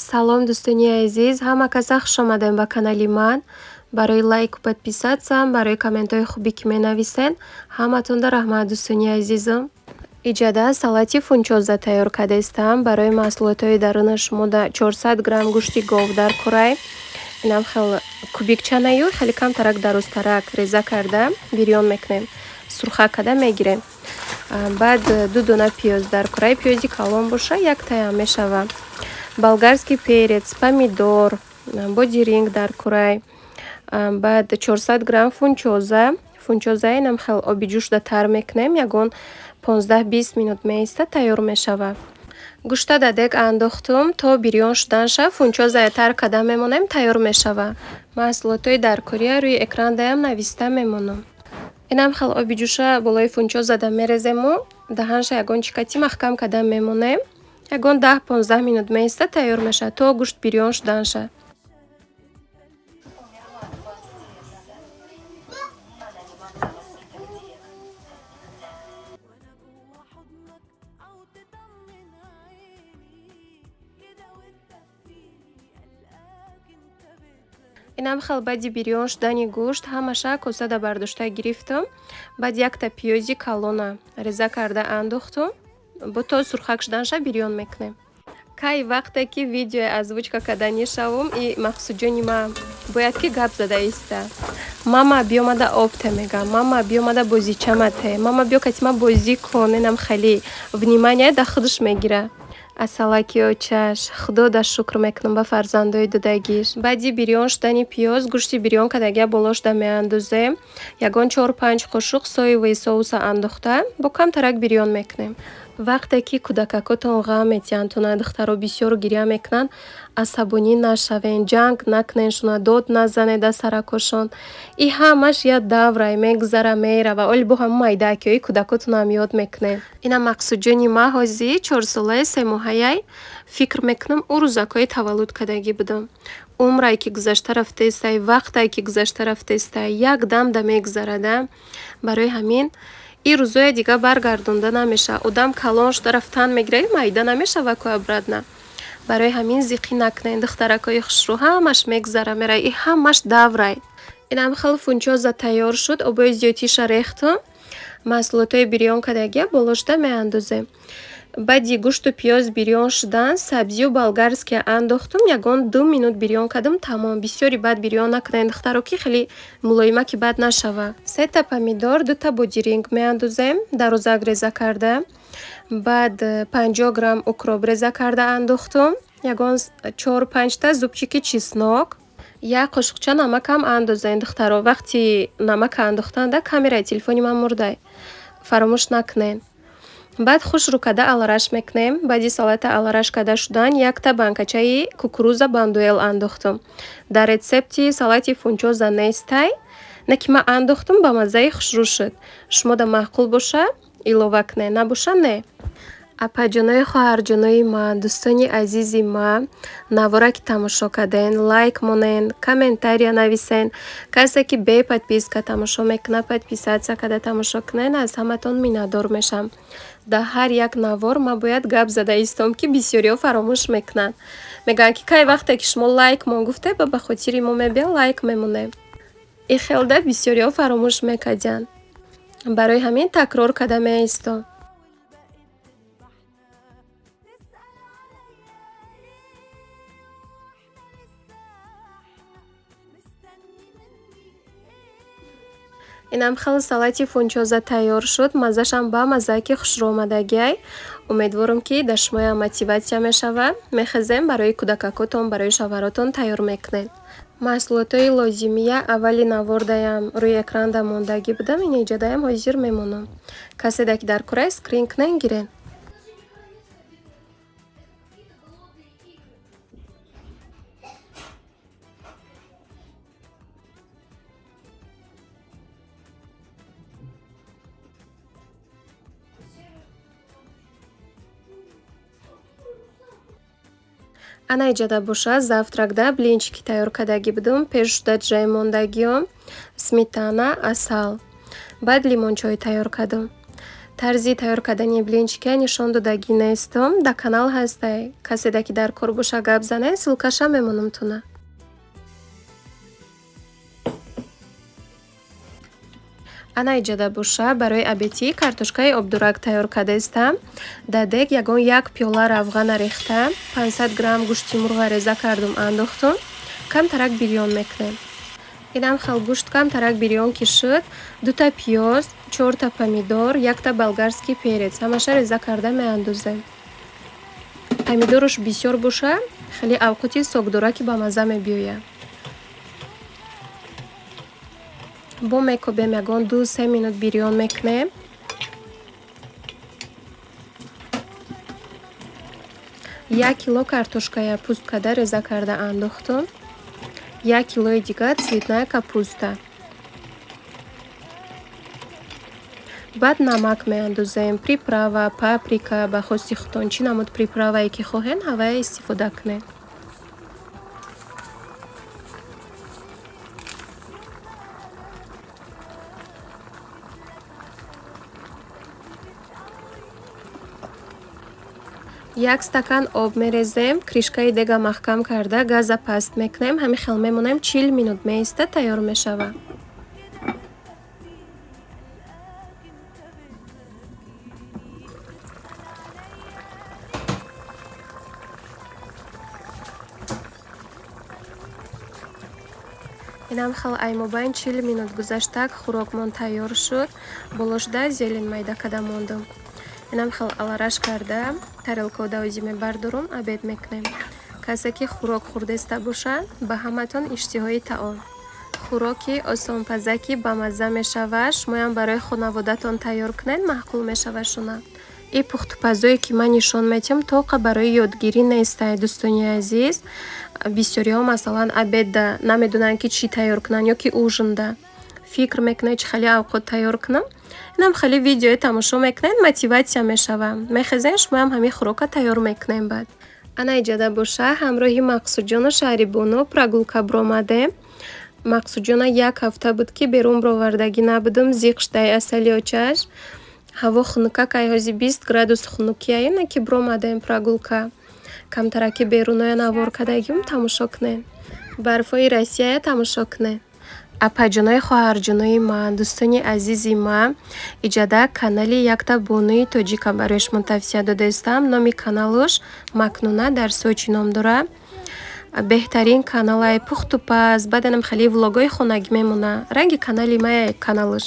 Салом, дӯстони азиз, ҳама каса хуш омадем ба канали ман. Барои лайку подписаться, барои комментҳои хубе ки менависен, ҳаматонда раҳмат, дӯстони азизам. Иҷада салати фунчоза тайёр кардастам. Барои маҳсулотҳои дарунаш мо 400 грамм гӯшти гов дар курай. Инам хел кубикчанаю хеле камтарак дарозтарак реза карда бирён мекунем. Сурха карда мегирем. Баъд ду дона пиёз дар курай, пиёзи калон боша, яктаям мешава. Болгарский перец, помидор, бодиринг дар курай. Баъд 400 грамм фунчоза. Фунчоза инам хел оби ҷӯшда тар мекунем, ягон 15-20 минут меиста, тайёр мешава. Гӯшта дар дег андохтум, то бирён шуданша фунчозая тар карда мемонем, тайёр мешава. Маҳсулотҳои даркория рӯи экран даям нависта мемонам. Инам хел оби ҷӯша болои фунчозада мерезему даҳанша ягон чикати маҳкам карда мемонем. Ягон 10-15 минут меиста, тайёр мешавад, то гӯшт бирён шуданша. Умерла 20 лет назад. Она не могла воспитывать Диего. وانا جوا حضنك او تطمن عيني كده وتدفيني قلقاك انت بتغيب. Инам хел баъди бирён шудани гӯшт ҳамаша косада бардошта гирифтам. Баъд якта пиёзи калона реза карда андохтум. Бо то сурхак шуданша бирён мекунем. Кай вақте ки видеои озвучка карданӣ шавум, и Мақсудҷони ман бояд ки гап зада иста. Мама, биёмада об те, мегам. Мама, биёмада бозичама те. Мама, биё катима бозӣ кун. Инам хеле внимание да худаш мегира. Асалаки очаш, худо да шукр мекунам ба фарзандои додагиш. Баъди бирён шудани пиёз, гӯшти бирён кардагия болошда меандозем. Ягон чор-панҷ қошуқ соевый соуса андохта, бо камтарак бирён мекунем. Вақте ки кӯдакакотон ғам метиҳанд, туна духтаро бисёр гиря мекунанд, асабонӣ нашавен, ҷанг накунен, шуна дод назанед аз саракошон. И ҳамаш як даврай мегузара, мерава. Оли бо ҳама майдаакиҳои кӯдакотонам ёд мекунем. Ина Мақсудҷони ма ҳозӣ 4-солаи 3 моҳаяй. Фикр мекунам, ӯ рӯзакҳои таваллуд кардагӣ будам. Умрае ки гузашта рафтаистай, вақтае ки гузашта рафтаистай, як дам да мегузарада. Барои ҳамин ин рӯзое дига баргардонда намешавад. Одам калон шуда рафтан мегирад, майда намешава ку обратно. Барои ҳамин зиқӣ накунед, духтаракҳои хушрӯ, ҳамаш мегузара, мерава. И ҳамаш даврай. Инам хел фунчоза тайёр шуд, обои зиёдтиша рехтум. Маҳсулотҳои бирён кардагия болошда меандозем. Баъди гӯшту пиёз бирён шудан, сабзию болгарския андохтум, ягон 2 минут бирён кардам, тамом. Бисёри баъд бирён накунед, духтаро, ки хеле мулоима ки бад нашава. Сета помидор, дута бодиринг меандозем, дарозак реза карда. Баъд 50 грамм укроп реза карда андохтум, ягон чор-панҷта зубчики чеснок, як қошуқча намакам андозем, духтаро. Вақти намака андохтанда камераи телефони ман мурдай. Фаромӯш накунед. Баъд хушрӯ карда алараш мекунем. Баъди салата алараш карда шудан, якта банкачаи кукуруза бандуэл андохтум. Дар рецепти салати фунчоза нестай, не ки ман андохтум, ба маззаи хушрӯ шуд. Шумода маъқул боша, илова кунед, набоша, не. Апаҷонои, хоҳарҷонои ман, дӯстони азизи ман, навора ки тамошо карден, лайк монен, комментария нависен. Касе ки бе подписка тамошо мекунад, подписаться карда тамошо кунед, аз ҳаматон миннатдор мешавам. Дар ҳар як навор ман бояд гап зада истом, ки бисёриҳо фаромӯш мекунанд. Мегӯянд, ки кай вақте ки шумо лайк мон гуфте, ба хотири мо мебиён, лайк мемонем. И хелда бисёриҳо фаромӯш мекардиянд. Барои ҳамин такрор карда меистом. تسأل عليا ليه واحنا لسه احنا مستني مني ايه؟ Инам хел салати фунчоза тайёр шуд, маззашам ба маззае ки хушрӯ омадагиай. Умедворам, ки дар шумоям мотиватсия мешавад. Мехезем, барои кӯдакакотон, барои шавҳаротон тайёр мекунед. Маҳсулотҳои лозимия аввали навордаям рӯи экранда мондагӣ будам, ин иҷодаям ҳозир мемонам. Каседа ки дар курай, скрин кунен, гирен. Это же не королевская битва. Это какие-то голодные игры. Ана иҷода боша, завтракда блинчики тайёр кардагӣ будум, пеш шуда ҷай мондагиём, сметана, асал. Баъд лимончой тайёр кардам. Тарзи тайёр кардани блинчика нишон додагӣ нестам. Дар канал ҳастай. Каседа ки дар кор боша, гап занед, ссылкаша мемонам туна. Ана иҷода боша, барои обедӣ картошкаи обдурак тайёр кардаистам. Дар дег ягон як пиёла равғана рехта, 500 грамм гӯшти мурға реза кардум, андохтум. Камтарак бирён мекунем. Инам хел гӯшт камтарак бирён ки шуд, дута пиёз, чорта помидор, якта болгарский перец ҳамаша реза карда меандозем. Помидорош бисёр боша, хеле авқоти сокдораки бамазза мебиёяд. Бо мекобем, ягон 2-3 минут бирён мекунем. Як кило картошкая пӯст карда реза карда андохтум. Як килои дигар цветная капуста. Баъд намак меандозем, приправа, паприка, ба хости худтон чӣ намуд приправае ки хоҳен, ҳавая истифода кунед. Як стакан об мерезем, кришкаи дега маҳкам карда, газа паст мекунем, ҳамин хел мемонем, 40 минут меиста, тайёр мешавад. Инам хел аймобайн 40 минут гузаштак, хӯрокмон тайёр шуд. Болошда зелень майда карда мондум. Инам хел алараш карда, тарелкаода озӣ мебардорум, обед мекунем. Касе ки хӯрок хӯрдеста бошад, ба ҳаматон иштиҳои таом. Хӯроки осонпазаки бамазза мешавад, шумоям барои хонаводатон тайёр кунед, маъқул мешавад шуна. И пухтупазое ки ман нишон метиҳам, тоқа барои ёдгирӣ нестай, дӯстони азиз. Бисёриҳо, масалан, обедда намедонанд, ки чӣ тайёр кунанд, ё ки ужинда. Фикр мекунед, чӣ хеле авқот тайёр кунам. Инам хеле видеое тамошо мекунед, мотиватсия мешавад. Мехезен, шумоям ҳамин хӯрока тайёр мекунем баъд. Ана иҷода боша, ҳамроҳи Мақсудҷону Шаҳрибону прогулка биромадем. Мақсудҷона як ҳафта буд, ки берун бировардагӣ набудум, зиқ шудай асали очаш. Ҳаво хунукак, ай ҳози 20 градус хунукия, ина ки биромадем прогулка. Камтараки беруноя навор кардагим, тамошо кунед. Барфои Россияя тамошо кунед. Апаҷонои хоҳарҷонои ман, дӯстони азизи ман, иҷода канали якта бонуи тоҷика барои шумо тавсия додаистам. Номи каналуш Макнуна дар Сочи ном дорад. Беҳтарин каналай пухтупаз, баъданам хеле влогҳои хонагӣ мемона. Ранги канали мая каналуш.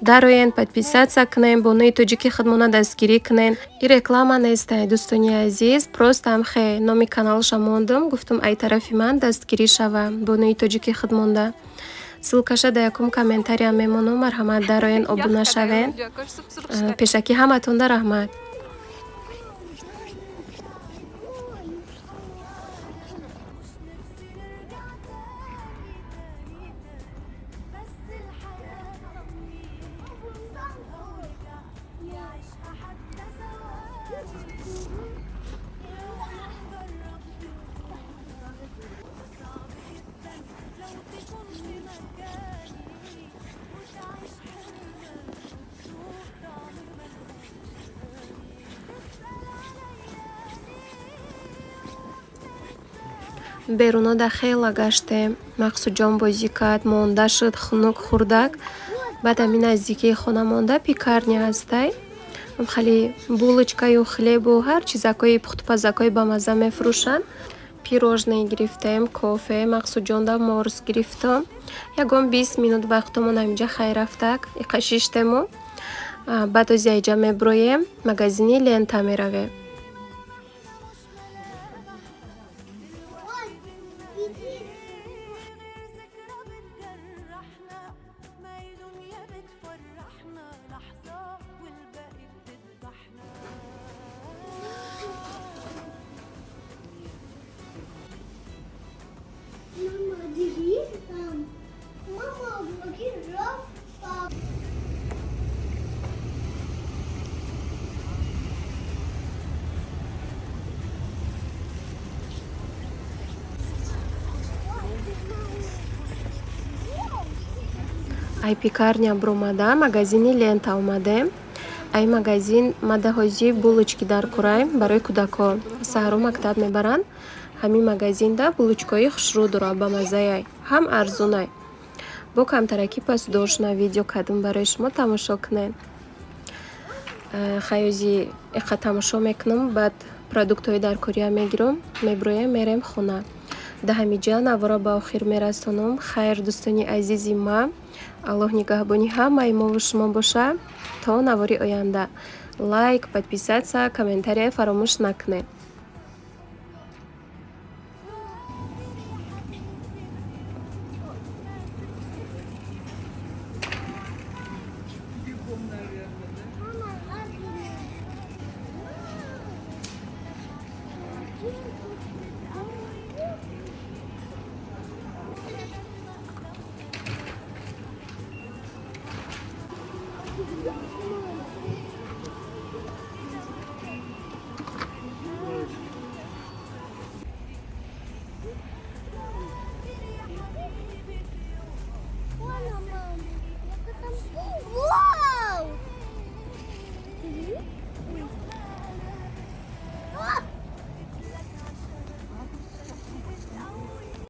Дароен, подписаться кунем, бонуи тоҷики худмона дастгирӣ кунем. И реклама нестай, дӯстони азиз, просто ам хе номи каналша мондум, гуфтум ай тарафи ман дастгирӣ шава бонуи тоҷики худмонда. Ссылкаша дар якум комментария мемонам, марҳамат, дароен, обуна шавен. Пешакӣ ҳаматонда раҳмат. بس الحياة صعبة ورجع يعيشها حتى ثواني. جرب صعب جدا لو تكون في مكاني وتعيش حلمك وتشوف طعم ملهوش. Берунода хела гаштем. Мақсудҷон бозӣ кард, монда шуд, хунук хӯрдак. Баъд ҳамин наздикии хона монда пекарня ҳастай. Хеле булочкаю хлебу ҳар чизакҳои пухтупазакҳои бамазза мефурӯшанд. Пирожное гирифтем, кофе, Мақсудҷонда морс гирифтам. Ягон 20 минут вақтомон ҳаминҷа хайр рафтак, иқа шиштему. Баъд ози айҷа меброем, магазини Лента меравем. غير ذكرى بتجرحنا، ما هي دنيا بتفرحنا لحظة والباقي بتذبحنا. Мама, держи там. Мама, блокировка. Ай пекарня бромада, магазини Лента омадем. Ай магазин мадаҳози булочки дар курай барои кӯдакҳо. Саҳаро мактаб мебаранд. Ҳамин магазинда булочкаҳои хушрӯ дорад, бамаззаай, ҳам арзонай. Бо камтаракӣ пас дошна видео кардам барои шумо, тамошо кунед. Хаёзи иқа тамошо мекунам, баъд продуктҳои даркория мегирам, меброем, мерем хона. Да ҳамиҷа навора ба охир мерасонам. Хайр, дӯстони азизи ма, Аллоҳ нигаҳбони ҳамаи мову шумо боша. То навори оянда. Лайк, подписаться, комментария фаромӯш накунед. Tamam.